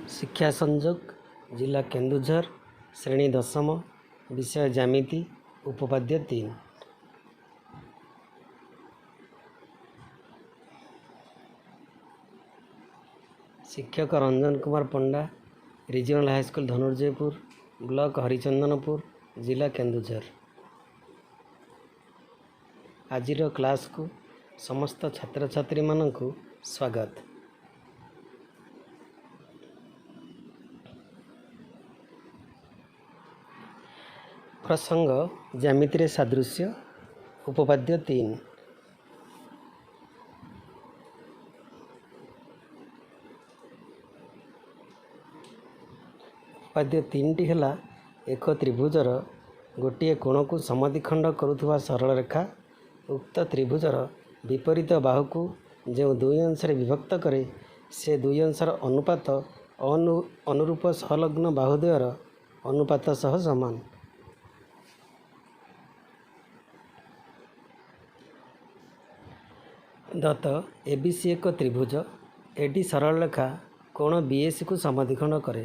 ଶିକ୍ଷା ସଂଯୋଗ, ଜିଲ୍ଲା କେନ୍ଦୁଝର, ଶ୍ରେଣୀ ଦଶମ, ବିଷୟ ଜ୍ୟାମିତି, ଉପପାଦ୍ୟ 3। ଶିକ୍ଷକ Ranjan Kumar Panda, regional high school Dhanurjayapur, block Harichandanpur, ଜିଲ୍ଲା କେନ୍ଦୁଝର। ଆଜିର କ୍ଲାସ୍କୁ ସମସ୍ତ ଛାତ୍ରଛାତ୍ରୀମାନଙ୍କୁ ସ୍ୱାଗତ। ପ୍ରସଙ୍ଗ ଜ୍ୟାମିତିରେ ସାଦୃଶ୍ୟ, ଉପପାଦ୍ୟ 3। ଉପପାଦ୍ୟ 3ଟି ହେଲା, ଏକ ତ୍ରିଭୁଜର ଗୋଟିଏ କୋଣକୁ ସମଦ୍ୱିଖଣ୍ଡ କରୁଥିବା ସରଳରେଖା ଉକ୍ତ ତ୍ରିଭୁଜର ବିପରୀତ ବାହୁକୁ ଯେଉଁ ଦୁଇ ଅଂଶରେ ବିଭକ୍ତ କରେ, ସେ ଦୁଇ ଅଂଶର ଅନୁପାତ ଅନୁରୂପ ସଂଲଗ୍ନ ବାହୁଦ୍ୱୟର ଅନୁପାତ ସହ ସମାନ। ଦତ୍ତ ଏବିସି ଏକ ତ୍ରିଭୁଜ। ଏଡି ସରଳରେଖା କୋଣ ବିଏସିକୁ ସମଦ୍ୱିଖଣ୍ଡ କରେ,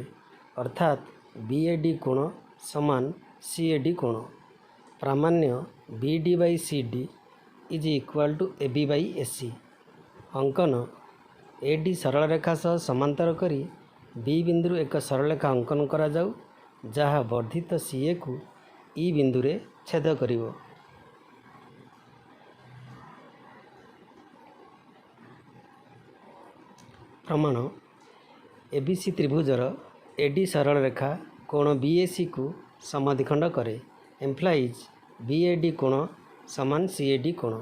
ଅର୍ଥାତ୍ ବିଏଡି କୋଣ ସମାନ ସିଏଡି କୋଣ। ପ୍ରାମାଣ୍ୟ BD by CD is equal to AB by AC। ଅଙ୍କନ ଏଡି ସରଳରେଖା ସହ ସମାନ୍ତର କରି ବି ବିନ୍ଦୁରୁ ଏକ ସରଳରେଖା ଅଙ୍କନ କରାଯାଉ, ଯାହା ବର୍ଦ୍ଧିତ ସିଏକୁ ଇ ବିନ୍ଦୁରେ ଛେଦ କରିବ। ପ୍ରମାଣ: ଏବିସି ତ୍ରିଭୁଜର ଏଡି ସରଳରେଖା କୋଣ ବିଏସିକୁ ସମଦ୍ୱିଖଣ୍ଡ କରେ, ଏମ୍ପ୍ଲାଇଜ୍ ବିଏଡି କୋଣ ସମାନ ସିଏଡି କୋଣ।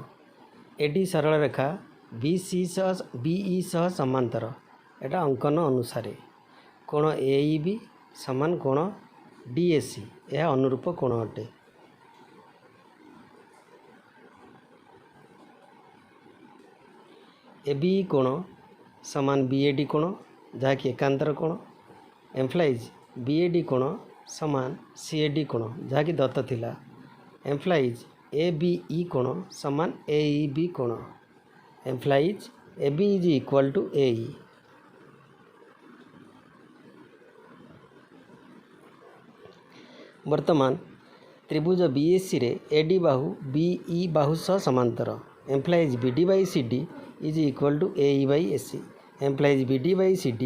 ଏଡି ସରଳରେଖା ବିସି ସହ ବିଇ ସହ ସମାନ୍ତର, ଏଟା ଅଙ୍କନ ଅନୁସାରେ। କୋଣ ଏଇବି ସମାନ କୋଣ ଡିଏସି, ଏହା ଅନୁରୂପ କୋଣ ଅଟେ। ଏବିଇ କୋଣ ସମାନ ବିଏଡି କୋଣ, ଯାହାକି ଏକାନ୍ତର କୋଣ, ଏମ୍ପ୍ଲାଇଜ୍ ବିଏଡି କୋଣ ସମାନ ସିଏଡି କୋଣ, ଯାହାକି ଦତ୍ତ ଥିଲା, ଏମ୍ପ୍ଲାଇଜ୍ ଏବିଇ କୋଣ ସମାନ ଏଇବି କୋଣ, implies AB is equal to AE। ବର୍ତ୍ତମାନ ତ୍ରିଭୁଜ ବିଏସିରେ ଏଡି ବାହୁ ବିଇ ବାହୁ ସହ ସମାନ୍ତର, implies BD by CD is equal to AE by AC, implies BD by CD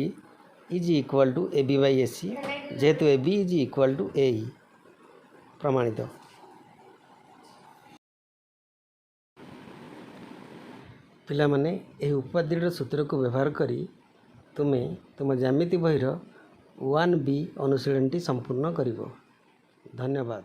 is equal to AB by AC, ଯେହେତୁ AB is equal to AE। ପ୍ରମାଣିତ। ପିଲାମାନେ, ଏହି ଉପପାଦ୍ୟଟିର ସୂତ୍ରକୁ ବ୍ୟବହାର କରି ତୁମେ ତୁମ ଜ୍ୟାମିତି ବହିର 1ବି ଅନୁଶୀଳନୀଟି ସମ୍ପୂର୍ଣ୍ଣ କରିବ। ଧନ୍ୟବାଦ।